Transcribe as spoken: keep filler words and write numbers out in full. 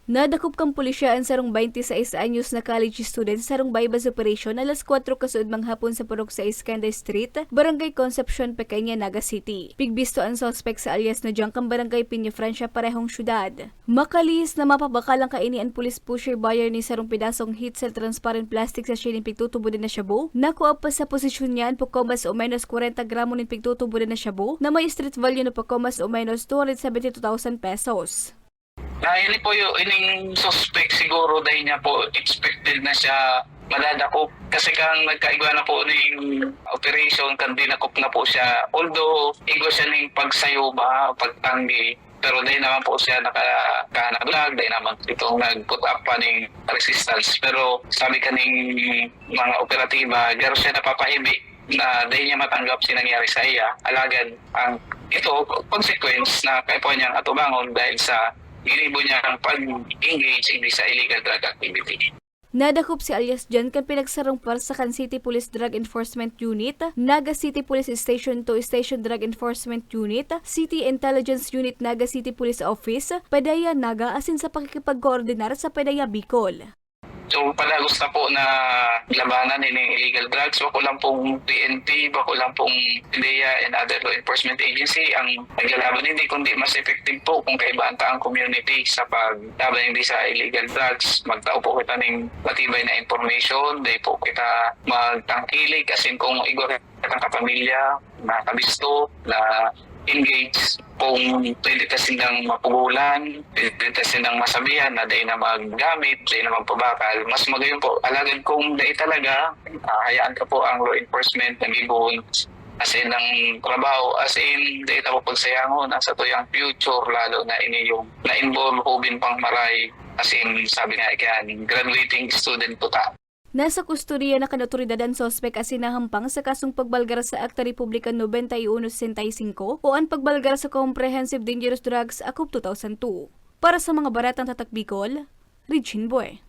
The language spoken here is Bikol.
Nadakop kan pulisya an sarong twenty-six anyos na college student sa sarong buy-bust operation alas kwatro kasuodmang hapon sa Purok sais Candace Street, Barangay Concepcion, Pequeña, Naga City. Pigbisto an suspek sa alias na John kan Barangay Peñafrancia, parehong syudad. Makalihis na mapabakal an kaini an pulis pusher buyer nin sarong pedasong heat cell transparent plastic sachet nin pigtutubodan na shabu. Nakuha pa sa posisyon niya an poko mas o menos kwarenta gramo nin pigtutubodan na shabu na may street value na poko mas o menos two hundred seventy two thousand pesos. Na ini po yung ining suspect siguro dahil niya po expected na siya madadakop. Kasi kang nagkaigwa na po ning operation, kan dinakop na po siya. Although, igwa siya ning pagsayo ba, pagtanggi. Pero dahil naman po siya naka, nakahanaglag, dahil naman itong nag-put up pa ning resistance. Pero sabi kaning mga operatiba, garo siya napapahibi na dahil niya matanggap si nangyari sa iya. Alagad ang ito, consequence na kaya po niyang atubangon dahil sa ginibo niyang pag-engage in sa illegal drug activity. Nadakop si alias John kan pinagsarong pwersa kan City Police Drug Enforcement Unit, Naga City Police Station two Station Drug Enforcement Unit, City Intelligence Unit, Naga City Police Office, PDEA Naga asin sa pakikipagkoordinar sa PDEA Bicol. So, padagos na po na labanan ining illegal drugs. Bako lang pong P N P, bako lang pong PDEA and other law enforcement agency ang naglalaban, hindi kundi mas effective po kung kaibaan ta ang community sa paglaban hindi sa illegal drugs. Magtao po kita ning matibay na information, dahil po kita magtangkilik, as in kung igwa kitang kapamilya, na kabisto, na engage, kung pwede ta sindang mapugulan, pwede ta sindang masabihan na dai na maggamit, dai na magpabakal, mas magayon po. Alagad kung dai talaga, ah, hayaan ka po ang law enforcement na gibon, as in, ang trabaho, as in, dai ta po pagsayangon ang satuyang future, lalo na ini yung na-involve hubin pang maray, as in, sabi nga yan, graduating student po ta. Nasa kustodiya na kan otoridad an suspek asin nahampang sa kasong pagbalgar sa Akta Republika noventa y uno sesenta y cinco o an pagbalgar sa Comprehensive Dangerous Drugs Act of two thousand two. Para sa mga baratang tatak Bicol, Regine Boy.